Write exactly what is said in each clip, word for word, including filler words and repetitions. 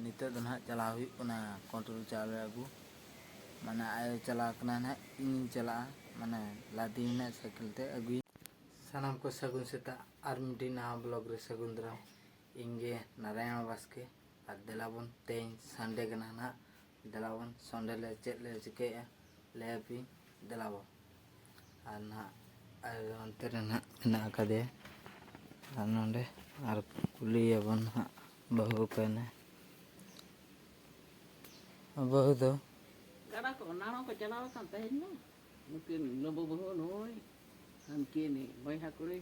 ᱱᱤᱛᱚᱜ ᱫᱚ ᱱᱟᱦᱟᱜ ᱪᱟᱞᱟᱣ ᱦᱩᱭᱩᱜ ᱠᱟᱱᱟ ᱠᱚᱱᱴᱨᱳᱞ ᱪᱟᱣᱞᱮ ᱟᱹᱜᱩ᱾ ᱢᱟᱱᱮ ᱟᱭᱳ ᱪᱟᱞᱟᱣ ᱠᱟᱱᱟ ᱱᱟᱦᱟᱜ, ᱤᱧᱤᱧ ᱪᱟᱞᱟᱜᱼᱟ, ᱢᱟᱱᱮ ᱞᱟᱫᱮ ᱱᱟᱦᱟᱜ ᱥᱟᱭᱠᱮᱞ ᱛᱮ ᱟᱹᱜᱩᱭ᱾ ᱥᱟᱱᱟᱢ ᱠᱚ ᱥᱟᱹᱜᱩᱱ ᱥᱮᱛᱟᱜ, ᱟᱨ ᱢᱤᱫᱴᱤᱡ ᱱᱟᱣᱟ ᱵᱞᱚᱜ ᱨᱮ ᱥᱟᱹᱜᱩᱱ ᱫᱟᱨᱟᱢ᱾ ᱤᱧ ᱜᱮ ᱱᱟᱨᱟᱭᱚᱬ ᱵᱟᱥᱠᱮ᱾ ᱟᱨ ᱫᱮᱞᱟ ᱵᱚᱱ, ᱛᱮᱦᱮᱧ ᱥᱟᱱᱰᱮ ᱠᱟᱱᱟ ᱱᱟᱦᱟᱜ, ᱫᱮᱞᱟ ᱵᱚᱱ ᱥᱟᱱᱰᱮ ᱞᱮ ᱪᱮᱫ ᱞᱮ ᱪᱤᱠᱟᱹᱭᱮᱫᱼᱟ, ᱞᱟᱹᱭ ᱟᱯᱮ, ᱫᱮᱞᱟ ᱵᱚᱱ᱾ ᱟᱨ ᱱᱟᱦᱟᱜ ᱟᱨ ᱚᱱᱛᱮ ᱨᱮ ᱱᱟᱦᱟᱜ ᱢᱮᱱᱟᱜ ᱟᱠᱟᱫᱮᱭᱟ᱾ ᱟᱨ ᱱᱚᱰᱮ ᱟᱨ ᱠᱩᱞᱤᱭᱮᱭᱟᱵᱚᱱ ᱱᱟᱦᱟᱜ, ᱵᱟᱹᱦᱩ ᱚᱠᱟᱭᱮᱱᱟᱭ? ᱵᱟᱹᱦᱩ ᱫᱚ ᱜᱟᱰᱟ ᱠᱚ ᱱᱟᱲᱚ ᱠᱚ ᱪᱟᱞᱟᱣ ᱟᱠᱟᱱ ᱛᱟᱦᱮᱸᱧ ᱢᱟ᱾ ᱱᱩᱠᱤᱱ ᱞᱩᱢᱵᱩ ᱵᱟᱹᱦᱩ ᱱᱩᱭ, ᱦᱟᱱᱠᱤᱱ ᱵᱚᱭᱦᱟ ᱠᱩᱲᱤ,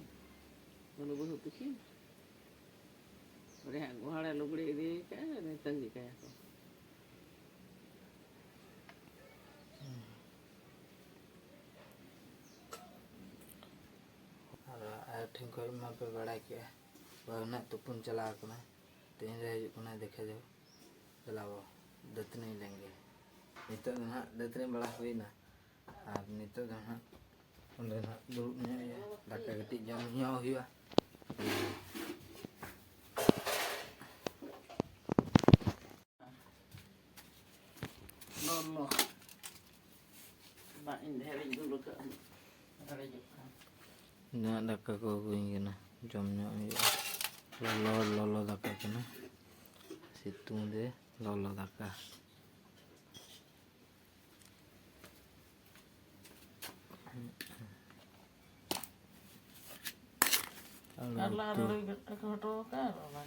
ᱞᱩᱢᱵᱩ ᱵᱟᱹᱦᱩ ᱛᱟᱹᱠᱤᱱ᱾ ᱚᱸᱰᱮ ᱦᱟᱸᱜ ᱜᱚᱦᱟᱲᱮ ᱞᱩᱜᱽᱲᱤ ᱤᱫᱤ ᱠᱟᱜᱼᱟ, ᱩᱱᱤ ᱛᱟᱺᱜᱤ ᱠᱟᱭᱟ ᱠᱚ᱾ ᱟᱨ ᱟᱭᱳ ᱴᱷᱮᱱ ᱠᱷᱚᱱ ᱢᱟ ᱯᱮ ᱵᱟᱲᱟᱭ ᱠᱮᱜᱼᱟ, ᱵᱟᱹᱦᱩ ᱱᱟᱜ ᱛᱩᱯᱩᱱ ᱪᱟᱞᱟᱣ ᱟᱠᱟᱱᱟ᱾ ᱛᱮᱦᱮᱧ ᱫᱚ ᱦᱤᱡᱩᱜ ᱠᱟᱱᱟ, ᱫᱮᱠᱷᱟ ᱡᱟᱣ᱾ ᱪᱟᱞᱟᱣ ᱫᱟᱹᱛᱟᱹᱱᱤ ᱞᱮᱱ ᱜᱮ᱾ ᱱᱤᱛᱚᱜ ᱫᱚ ᱱᱟᱦᱟᱜ ᱫᱟᱹᱛᱟᱹᱱᱤ ᱵᱟᱲᱟ ᱦᱩᱭᱱᱟ, ᱟᱨ ᱱᱤᱛᱚᱜ ᱫᱚ ᱱᱟᱦᱟᱜ ᱚᱸᱰᱮ ᱱᱟᱦᱟᱜ ᱫᱩᱲᱩᱵ ᱧᱚᱜ ᱦᱩᱭᱩᱜᱼᱟ, ᱫᱟᱠᱟ ᱠᱟᱹᱴᱤᱡ ᱡᱚᱢ ᱧᱚᱜ ᱦᱩᱭᱩᱜᱼᱟ᱾ ᱞᱚᱞᱚ᱾ ᱫᱟᱜ ᱤᱧ ᱰᱷᱮᱨ ᱤᱧ ᱫᱩᱞ ᱟᱠᱟᱫᱼᱟ᱾ ᱤᱧᱟᱹᱜ ᱫᱟᱠᱟ ᱠᱚ ᱟᱹᱜᱩᱧ ᱠᱟᱱᱟ, ᱡᱚᱢ ᱧᱚᱜ ᱦᱩᱭᱩᱜᱼᱟ᱾ ᱞᱚᱞᱚ ᱞᱚᱞᱚ ᱫᱟᱠᱟ ᱠᱟᱱᱟ, ᱥᱤᱛᱩᱝ ᱨᱮ ᱞᱚᱞᱚ ᱫᱟᱠᱟ᱾ ᱟᱨ ᱠᱟᱨᱞᱟ ᱩᱛᱩ᱾ ᱨᱟᱹᱲᱩᱭ ᱜᱮᱫ ᱠᱟᱛᱮ ᱦᱚᱴᱚ ᱟᱠᱟᱫ ᱟᱨ ᱚᱱᱟ᱾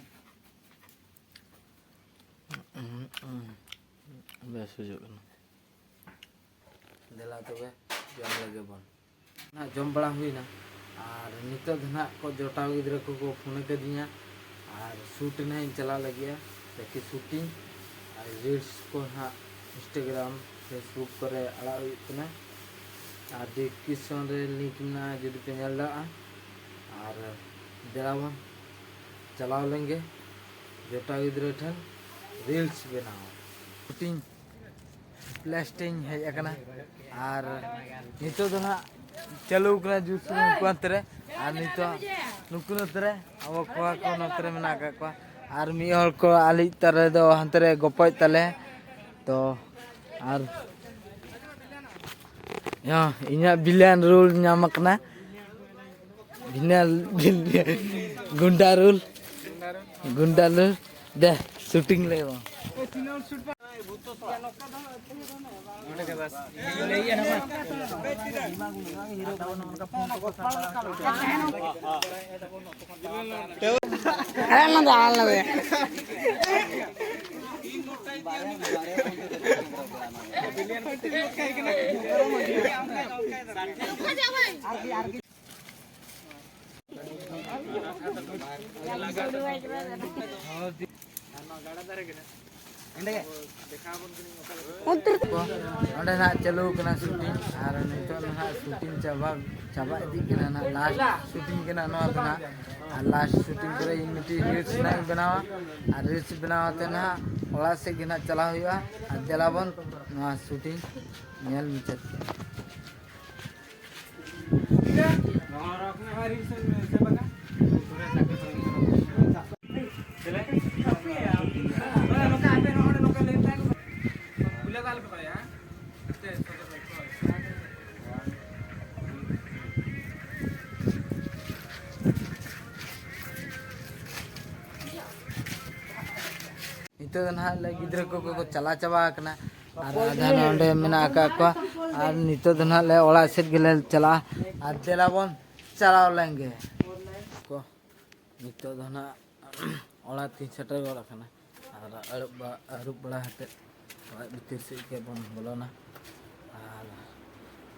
ᱵᱮᱥ ᱵᱩᱡᱷᱟᱹᱜ ᱠᱟᱱᱟ᱾ ᱫᱮᱞᱟ ᱛᱚᱵᱮ ᱡᱚᱢ ᱞᱮᱜᱮ ᱵᱚᱱ᱾ ᱱᱟᱦᱟᱜ ᱡᱚᱢ ᱵᱟᱲᱟ ᱦᱩᱭᱱᱟ, ᱟᱨ ᱱᱤᱛᱚᱜ ᱫᱚ ᱱᱟᱦᱟᱜ ᱠᱚ ᱡᱚᱴᱟᱣ ᱜᱤᱫᱽᱨᱟᱹ ᱠᱚᱠᱚ ᱯᱷᱳᱱ ᱟᱠᱟᱫᱤᱧᱟ, ᱟᱨ ᱥᱩᱴ ᱱᱟᱦᱟᱜ ᱤᱧ ᱪᱟᱞᱟᱜ ᱞᱟᱹᱜᱤᱫᱼᱟ᱾ ᱛᱟᱠᱤ ᱥᱩᱴᱤᱝ ᱟᱨ ᱨᱤᱞᱥ ᱠᱚ ᱱᱟᱦᱟᱜ Instagram, Facebook ᱠᱚᱨᱮ ᱟᱲᱟᱜ ᱦᱩᱭᱩᱜ ᱠᱟᱱᱟ, ᱟᱨ ᱰᱤᱥᱠᱨᱤᱯᱥᱚᱱ ᱨᱮ ᱞᱤᱝᱠ ᱢᱮᱱᱟᱜᱼᱟ, ᱡᱩᱫᱤ ᱯᱮ ᱧᱮᱞ ᱫᱟᱲᱮᱭᱟᱜᱼᱟ᱾ ᱟᱨ ᱫᱮᱞᱟ ᱵᱚᱱ ᱪᱟᱞᱟᱣ ᱞᱮᱱ ᱜᱮ ᱡᱚᱴᱟᱣ ᱜᱤᱫᱽᱨᱟᱹ ᱴᱷᱮᱱ ᱨᱤᱞᱥ ᱵᱮᱱᱟᱣ᱾ ᱥᱩᱴᱤᱝ ᱞᱟᱥᱴ ᱤᱧ ᱦᱮᱡ ᱟᱠᱟᱱᱟ᱾ ᱟᱨ ᱱᱤᱛᱚᱜ ᱫᱚ ᱱᱟᱦᱟᱜ ᱪᱟᱹᱞᱩ ᱠᱟᱱᱟ ᱡᱩᱥ ᱩᱱᱠᱩ ᱦᱟᱱᱛᱮ ᱨᱮ, ᱟᱨ ᱱᱤᱛᱚᱜ ᱱᱩᱠᱩ ᱱᱚᱛᱮ ᱨᱮ, ᱟᱵᱚ ᱠᱚᱲᱟ ᱠᱚ ᱱᱚᱛᱮ ᱨᱮ ᱢᱮᱱᱟᱜ ᱟᱠᱟᱫ ᱠᱚᱣᱟ᱾ ᱟᱨ ᱢᱤᱫ ᱦᱚᱲ ᱠᱚ ᱟᱹᱞᱤᱡ ᱛᱟᱨᱮ ᱫᱚ ᱦᱟᱱᱛᱮ ᱨᱮ ᱜᱚᱯᱚᱡ ᱛᱟᱞᱮ᱾ ᱛᱚ ᱟᱨ ᱭᱟ, ᱤᱧᱟᱹᱜ ᱵᱤᱞᱤᱭᱟᱱ ᱨᱳᱞ ᱧᱟᱢ ᱟᱠᱟᱱᱟ᱾ ᱵᱤᱞᱤᱭᱟᱱ, ᱵᱤᱞᱤᱭᱟᱱ, ᱜᱩᱱᱰᱟ ᱨᱳᱞ, ᱜᱩᱱᱰᱟ ᱨᱳᱞ᱾ ᱫᱮ, ᱥᱩᱴᱤᱝ ᱞᱮ ᱵᱟᱝ᱾ ᱚᱸᱰᱮ ᱱᱟᱦᱟᱜ ᱪᱟᱹᱞᱩ ᱠᱟᱱᱟ ᱥᱩᱴᱤᱝ, ᱟᱨ ᱱᱤᱛᱚᱜ ᱱᱟᱦᱟᱜ ᱥᱩᱴᱤᱝ ᱪᱟᱵᱟ, ᱪᱟᱵᱟ ᱤᱫᱤᱜ ᱠᱟᱱᱟ ᱱᱟᱦᱟᱜ, ᱞᱟᱥᱴ ᱥᱩᱴᱤᱝ ᱠᱟᱱᱟ ᱱᱚᱣᱟ ᱫᱚ ᱱᱟᱦᱟᱜ᱾ ᱟᱨ ᱞᱟᱥᱴ ᱥᱩᱴᱤᱝ ᱠᱚᱨᱮ ᱤᱧ ᱢᱤᱫᱴᱤᱡ ᱨᱤᱞᱥ ᱱᱟᱦᱟᱜ ᱤᱧ ᱵᱮᱱᱟᱣᱟ, ᱟᱨ ᱨᱤᱞᱥ ᱵᱮᱱᱟᱣ ᱠᱟᱛᱮ ᱱᱟᱦᱟᱜ ᱚᱲᱟᱜ ᱥᱮᱫ ᱜᱮ ᱱᱟᱦᱟᱜ ᱪᱟᱞᱟᱣ ᱦᱩᱭᱩᱜᱼᱟ᱾ ᱟᱨ ᱫᱮᱞᱟ ᱵᱚᱱ ᱱᱚᱣᱟ ᱥᱩᱴᱤᱝ ᱧᱮᱞ ᱢᱩᱪᱟᱹᱫ ᱠᱮᱫᱟ᱾ ᱱᱤᱛᱚᱜ ᱫᱚ ᱱᱟᱦᱟᱜ ᱞᱮ ᱜᱤᱫᱽᱨᱟᱹ ᱠᱚᱠᱚ ᱠᱚ ᱪᱟᱞᱟᱣ ᱪᱟᱵᱟ ᱟᱠᱟᱱᱟ, ᱟᱨ ᱟᱫᱷᱟ ᱱᱚᱰᱮ ᱢᱮᱱᱟᱜ ᱟᱠᱟᱫ ᱠᱚᱣᱟ᱾ ᱟᱨ ᱱᱤᱛᱚᱜ ᱫᱚ ᱱᱟᱦᱟᱜ ᱞᱮ ᱚᱲᱟᱜ ᱥᱮᱫ ᱜᱮᱞᱮ ᱪᱟᱞᱟᱜᱼᱟ, ᱟᱨ ᱫᱮᱞᱟ ᱵᱚᱱ ᱪᱟᱞᱟᱣ ᱞᱮᱱ ᱜᱮ᱾ ᱠᱚ ᱱᱤᱛᱚᱜ ᱫᱚ ᱱᱟᱦᱟᱜ ᱚᱲᱟᱜ ᱛᱤᱧ ᱥᱮᱴᱮᱨ ᱜᱚᱫ ᱟᱠᱟᱱᱟ, ᱟᱨ ᱟᱹᱨᱩᱵ ᱵᱟ-, ᱟᱹᱨᱩᱵ ᱵᱟᱲᱟ ᱠᱟᱛᱮᱫ ᱚᱲᱟᱜ ᱵᱷᱤᱛᱤᱨ ᱥᱮᱫ ᱜᱮ ᱵᱚᱱ ᱵᱚᱞᱚᱱᱟ᱾ ᱟᱨ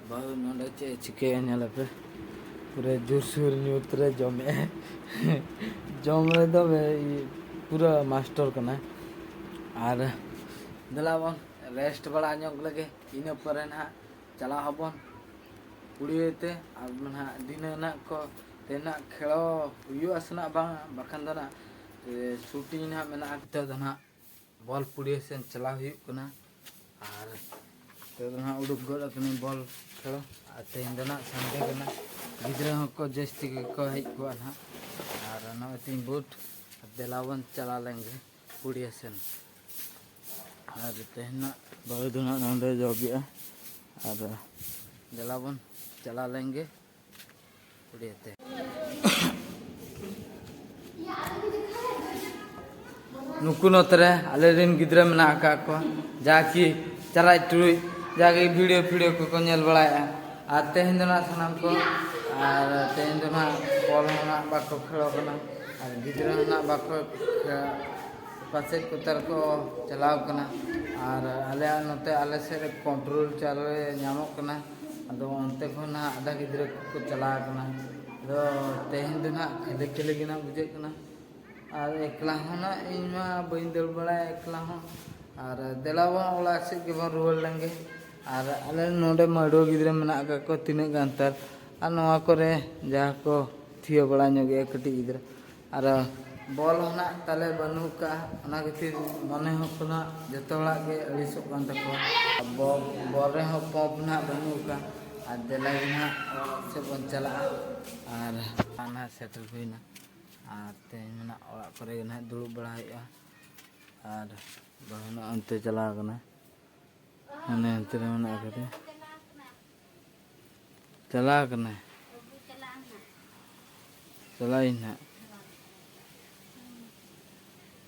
ᱵᱟᱹᱦᱩ ᱱᱚᱰᱮ ᱪᱮᱫ ᱮ ᱪᱤᱠᱟᱹᱭᱟ ᱧᱮᱞ ᱟᱯᱮ, ᱯᱩᱨᱟᱹ ᱡᱳᱨᱥᱳᱨ ᱧᱩᱛ ᱨᱮ ᱡᱚᱢᱮᱫᱼᱟᱭ᱾ ᱡᱚᱢ ᱨᱮᱫᱚ ᱵᱮ-, ᱯᱩᱨᱟᱹ ᱢᱟᱥᱴᱚᱨ ᱠᱟᱱᱟᱭ᱾ ᱟᱨ ᱫᱮᱞᱟ ᱵᱚᱱ ᱨᱮᱥᱴ ᱵᱟᱲᱟ ᱧᱚᱜ ᱞᱮᱜᱮ, ᱤᱱᱟᱹ ᱯᱚᱨᱮ ᱱᱟᱦᱟᱜ ᱪᱟᱞᱟᱜ ᱟᱵᱚᱱ ᱯᱩᱲᱤᱭᱟᱹ ᱛᱮ᱾ ᱟᱨ ᱱᱟᱦᱟᱜ ᱫᱷᱤᱱᱟᱹᱱ ᱱᱟᱦᱟᱜ ᱠᱚ ᱛᱮᱱᱟᱜ ᱠᱷᱮᱞᱳ ᱦᱩᱭᱩᱜᱼᱟ ᱥᱮ ᱱᱟᱜ ᱵᱟᱝ, ᱵᱟᱠᱷᱟᱱ ᱫᱚ ᱱᱟᱜ, ᱮ, ᱥᱩᱴᱤᱝ ᱱᱟᱦᱟᱜ ᱢᱮᱱᱟᱜᱼᱟ᱾ ᱱᱤᱛᱚᱜ ᱫᱚ ᱱᱟᱜ ᱵᱚᱞ ᱯᱩᱲᱤᱭᱟᱹ ᱥᱮᱱ ᱪᱟᱞᱟᱣ ᱦᱩᱭᱩᱜ ᱠᱟᱱᱟ᱾ ᱟᱨ ᱱᱤᱛᱚᱜ ᱫᱚ ᱱᱟᱦᱟᱜ ᱩᱰᱩᱠ ᱜᱚᱫ ᱟᱠᱟᱱᱟᱹᱧ ᱵᱚᱞ ᱠᱷᱮᱞ᱾ ᱟᱨ ᱛᱮᱦᱮᱧ ᱫᱚ ᱱᱟᱦᱟᱜ ᱥᱟᱱᱰᱮ ᱠᱟᱱᱟ, ᱜᱤᱫᱽᱨᱟᱹ ᱦᱚᱸᱠᱚ ᱡᱟᱹᱥᱛᱤ ᱜᱮᱠᱚ ᱦᱮᱡ ᱠᱚᱜᱼᱟ ᱱᱟᱦᱟᱜ᱾ ᱟᱨ ᱱᱚᱜᱼᱚᱭ ᱛᱤᱧ ᱵᱩᱴ, ᱫᱮᱞᱟ ᱵᱚᱱ ᱪᱟᱞᱟᱣ ᱞᱮᱱ ᱜᱮ ᱯᱩᱲᱤᱭᱟᱹ ᱥᱮᱱ᱾ ᱟᱨ ᱛᱮᱦᱮᱧ ᱱᱟᱜ ᱵᱟᱹᱦᱩ ᱫᱚ ᱱᱟᱜ ᱱᱚᱸᱰᱮ ᱡᱚᱜᱮᱜᱼᱟ᱾ ᱟᱨ ᱫᱮᱞᱟ ᱵᱚᱱ ᱪᱟᱞᱟᱣ ᱞᱮᱱ ᱜᱮ ᱯᱩᱲᱤᱭᱟᱹ ᱛᱮ᱾ ᱱᱩᱠᱩ ᱱᱚᱛᱮ ᱨᱮ ᱟᱞᱮ ᱨᱮᱱ ᱜᱤᱫᱽᱨᱟᱹ ᱢᱮᱱᱟᱜ ᱟᱠᱟᱫ ᱠᱚᱣᱟ, ᱡᱟ ᱠᱤ ᱪᱟᱨᱟᱡ ᱴᱩᱨᱩᱡ, ᱡᱟᱜᱮ ᱵᱷᱤᱰᱤᱭᱳ ᱯᱷᱤᱰᱤᱭᱳ ᱠᱚᱠᱚ ᱧᱮᱞ ᱵᱟᱲᱟᱭᱮᱫᱼᱟ᱾ ᱟᱨ ᱛᱮᱦᱮᱧ ᱫᱚ ᱱᱟᱜ ᱥᱟᱱᱟᱢ ᱠᱚ, ᱟᱨ ᱛᱮᱦᱮᱧ ᱫᱚ ᱱᱟᱜ ᱵᱚᱞ ᱦᱚᱸ ᱱᱟᱜ ᱵᱟᱠᱚ ᱠᱷᱮᱞᱚᱜ ᱠᱟᱱᱟ, ᱟᱨ ᱜᱤᱫᱽᱨᱟᱹ ᱦᱚᱸ ᱱᱟᱜ ᱵᱟᱠᱚ ᱠᱷᱮ-, ᱯᱟᱥᱮᱡ ᱠᱚᱛᱮ ᱨᱮᱠᱚ ᱪᱟᱞᱟᱣ ᱠᱟᱱᱟ᱾ ᱟᱨ ᱟᱞᱮᱭᱟᱜ ᱱᱚᱛᱮ ᱟᱞᱮ ᱥᱮᱫ ᱨᱮ ᱠᱚᱱᱴᱨᱳᱞ ᱪᱟᱣᱞᱮ ᱧᱟᱢᱚᱜ ᱠᱟᱱᱟ, ᱟᱫᱚ ᱚᱱᱛᱮ ᱠᱷᱚᱱ ᱱᱟᱜ ᱟᱫᱷᱟ ᱜᱤᱫᱽᱨᱟᱹ ᱠᱚᱠᱚ ᱪᱟᱞᱟᱣ ᱠᱟᱱᱟ᱾ ᱟᱫᱚ ᱛᱮᱦᱮᱧ ᱫᱚ ᱱᱟᱜ ᱠᱷᱟᱹᱞᱤ ᱠᱷᱟᱹᱞᱤ ᱜᱮ ᱱᱟᱜ ᱵᱩᱡᱷᱟᱹᱜ ᱠᱟᱱᱟ᱾ ᱟᱨ ᱮᱠᱞᱟ ᱦᱚᱸ ᱱᱟᱜ ᱤᱧ ᱢᱟ ᱵᱟᱹᱧ ᱫᱟᱹᱲ ᱵᱟᱲᱟᱭᱟ ᱮᱠᱞᱟ ᱦᱚᱸ᱾ ᱟᱨ ᱫᱮᱞᱟ ᱵᱚᱱ ᱚᱲᱟᱜ ᱥᱮᱫ ᱜᱮᱵᱚᱱ ᱨᱩᱣᱟᱹᱲ ᱞᱮᱱᱜᱮ᱾ ᱟᱨ ᱟᱞᱮ ᱱᱚᱰᱮ ᱢᱟᱹᱰᱣᱟᱹ ᱜᱤᱫᱽᱨᱟᱹ ᱢᱮᱱᱟᱜ ᱟᱠᱟᱫ ᱠᱚᱣᱟ ᱛᱤᱱᱟᱹᱜ ᱜᱟᱱ ᱛᱟᱨ, ᱟᱨ ᱱᱚᱣᱟ ᱠᱚᱨᱮ ᱡᱟᱦᱟᱸ ᱠᱚ ᱛᱷᱤᱭᱟᱹ ᱵᱟᱲᱟ ᱧᱚᱜᱮᱜᱼᱟ ᱠᱟᱹᱴᱤᱡ ᱜᱤᱫᱽᱨᱟᱹ᱾ ᱟᱨ ᱵᱚᱞ ᱦᱚᱸ ᱱᱟᱜ ᱛᱟᱞᱮ ᱵᱟᱹᱱᱩᱜ ᱟᱠᱟᱫᱼᱟ, ᱚᱱᱟ ᱠᱷᱟᱹᱛᱤᱨ ᱢᱚᱱᱮ ᱦᱚᱸ ᱠᱚ ᱱᱟᱜ ᱡᱚᱛᱚ ᱦᱚᱲᱟᱜ ᱜᱮ ᱟᱹᱲᱤᱥᱚᱜ ᱠᱟᱱ ᱛᱟᱠᱚᱣᱟ᱾ ᱵᱚᱞ, ᱵᱚᱞ ᱨᱮᱦᱚᱸ ᱯᱟᱢᱯ ᱱᱟᱜ ᱵᱟᱹᱱᱩᱜ ᱟᱠᱟᱫᱼᱟ᱾ ᱟᱨ ᱫᱮᱞᱟ ᱜᱮ ᱱᱟᱜ ᱚᱲᱟᱜ ᱥᱮᱫ ᱵᱚᱱ ᱪᱟᱞᱟᱜᱼᱟ᱾ ᱟᱨ ᱱᱟᱜ ᱥᱮᱴᱮᱨ ᱦᱩᱭᱱᱟ᱾ ᱟᱨ ᱛᱮᱦᱮᱧ ᱢᱟ ᱱᱟᱜ ᱚᱲᱟᱜ ᱠᱚᱨᱮ ᱜᱮ ᱱᱟᱜ ᱫᱩᱲᱩᱵ ᱵᱟᱲᱟ ᱦᱩᱭᱩᱜᱼᱟ᱾ ᱟᱨ ᱵᱟᱹᱦᱩ ᱱᱟᱜ ᱚᱱᱛᱮ ᱪᱟᱞᱟᱣ ᱠᱟᱱᱟ᱾ ᱦᱟᱱᱮ ᱦᱟᱱᱛᱮ ᱨᱮ ᱢᱮᱱᱟᱜ ᱟᱠᱟᱫᱮ᱾ ᱪᱟᱞᱟᱣ ᱠᱟᱱᱟᱭ᱾ ᱪᱟᱞᱟᱜ ᱟᱹᱧ ᱱᱟᱦᱟᱜ᱾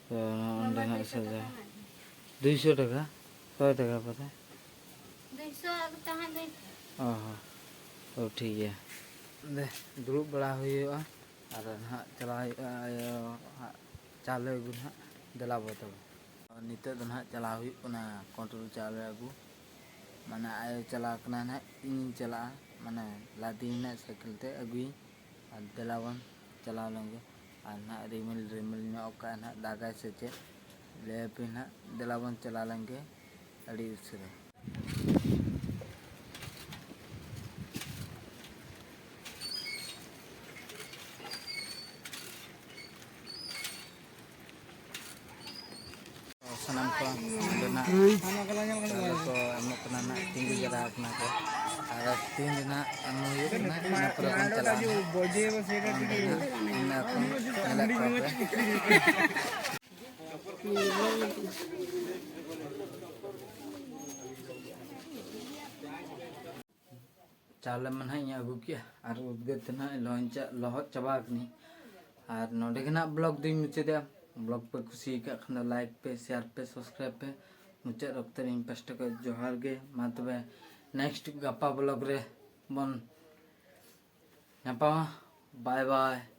ᱛᱚ, ᱚᱸᱰᱮ ᱱᱟᱜ ᱥᱟᱡᱟᱣ᱾ ᱫᱩᱭᱥᱚ ᱴᱟᱠᱟ? ᱥᱚᱭ ᱴᱟᱠᱟ ᱯᱚᱨᱮ? ᱫᱩᱭᱥᱚ ᱟᱹᱜᱩ ᱛᱟᱦᱮᱸᱫ ᱫᱩᱭᱥᱚ᱾ ᱚ ᱦᱚᱸ᱾ ᱛᱚ, ᱴᱷᱤᱠ ᱜᱮᱭᱟ᱾ ᱫᱮ, ᱫᱩᱲᱩᱵ ᱵᱟᱲᱟ ᱦᱩᱭᱩᱜᱼᱟ᱾ ᱟᱨ ᱱᱟᱦᱟᱜ ᱪᱟᱞᱟᱣ ᱦᱩᱭᱩᱜᱼᱟ, ᱤᱭᱟᱹ, ᱦᱟᱸᱜ ᱪᱟᱣᱞᱮ ᱟᱹᱜᱩ ᱱᱟᱦᱟᱜ᱾ ᱫᱮᱞᱟ ᱵᱚ ᱛᱚᱵᱮ᱾ ᱱᱤᱛᱚᱜ ᱫᱚ ᱱᱟᱦᱟᱜ ᱪᱟᱞᱟᱣ ᱦᱩᱭᱩᱜ ᱠᱟᱱᱟ ᱠᱚᱱᱴᱨᱳᱞ ᱪᱟᱣᱞᱮ ᱟᱹᱜᱩ᱾ ᱢᱟᱱᱮ ᱟᱭᱳ ᱪᱟᱞᱟᱣ ᱠᱟᱱᱟ ᱱᱟᱦᱟᱜ, ᱤᱧᱤᱧ ᱪᱟᱞᱟᱜᱼᱟ᱾ ᱢᱟᱱᱮ ᱞᱟᱫᱮᱧ ᱱᱟᱦᱟᱜ ᱥᱟᱭᱠᱮᱞ ᱛᱮ ᱟᱹᱜᱩᱭᱤᱧ᱾ ᱟᱨ ᱫᱮᱞᱟ ᱵᱚᱱ ᱪᱟᱞᱟᱣ ᱞᱮᱱ ᱜᱮ᱾ ᱟᱨ ᱱᱟᱦᱟᱜ ᱨᱤᱢᱤᱞ ᱨᱤᱢᱤᱞ ᱧᱚᱜ ᱠᱟᱜᱼᱟ ᱱᱟᱦᱟᱜ, ᱫᱟᱜᱟᱭ ᱥᱮ ᱪᱮᱫ? ᱞᱟᱹᱭ ᱟᱯᱮ ᱱᱟᱦᱟᱜ, ᱫᱮᱞᱟ ᱵᱚᱱ ᱪᱟᱞᱟᱣ ᱞᱮᱱ ᱜᱮ ᱟᱹᱰᱤ ᱩᱥᱟᱹᱨᱟ᱾ ᱥᱟᱱᱟᱢ ᱠᱚ ᱚᱸᱰᱮ ᱱᱟᱜ ᱛᱤᱸᱜᱩ ᱡᱟᱣᱨᱟ ᱟᱠᱟᱱᱟ ᱠᱚ᱾ ᱟᱨ ᱛᱤᱱ ᱨᱮᱱᱟᱜ ᱮᱢ ᱦᱩᱭᱩᱜ ᱠᱟᱱᱟ, ᱤᱱᱟᱹ ᱯᱚᱨᱮ ᱵᱚᱱ ᱪᱟᱞᱟᱜᱼᱟ ᱱᱟᱦᱟᱜ᱾ ᱚᱸᱰᱮ ᱱᱟᱦᱟᱜ ᱤᱱᱟᱹ ᱠᱚ ᱧᱮᱞᱮᱫ ᱠᱚᱣᱟ ᱯᱮ᱾ ᱪᱟᱣᱞᱮ ᱢᱟ ᱱᱟᱦᱟᱜ ᱤᱧ ᱟᱹᱜᱩ ᱠᱮᱜᱼᱟ ᱟᱨ ᱩᱫᱽᱜᱟᱹᱨ ᱛᱮ ᱱᱟᱦᱟᱜ ᱞᱚᱦᱚᱫ ᱪᱟ-, ᱞᱚᱦᱚᱫ ᱪᱟᱵᱟ ᱟᱠᱟᱱᱟᱹᱧ᱾ ᱟᱨ ᱱᱚᱰᱮ ᱜᱮ ᱱᱟᱦᱟᱜ vlog ᱫᱚᱧ ᱢᱩᱪᱟᱹᱫᱟ᱾ Vlog ᱯᱮ ᱠᱩᱥᱤ ᱟᱠᱟᱫ ᱠᱷᱟᱱ ᱫᱚ like ᱯᱮ, share ᱯᱮ, subscribe ᱯᱮ᱾ ᱢᱩᱪᱟᱹᱫ ᱚᱠᱛᱮ ᱨᱮ ᱤᱧ ᱯᱟᱥᱴᱟ ᱠᱷᱚᱱ ᱡᱚᱦᱟᱨ ᱜᱮ᱾ ᱢᱟ ᱛᱚᱵᱮ next ᱜᱟᱯᱟ vlog ᱨᱮ ᱵᱚᱱ ᱧᱟᱯᱟᱢᱟ᱾ Bye bye᱾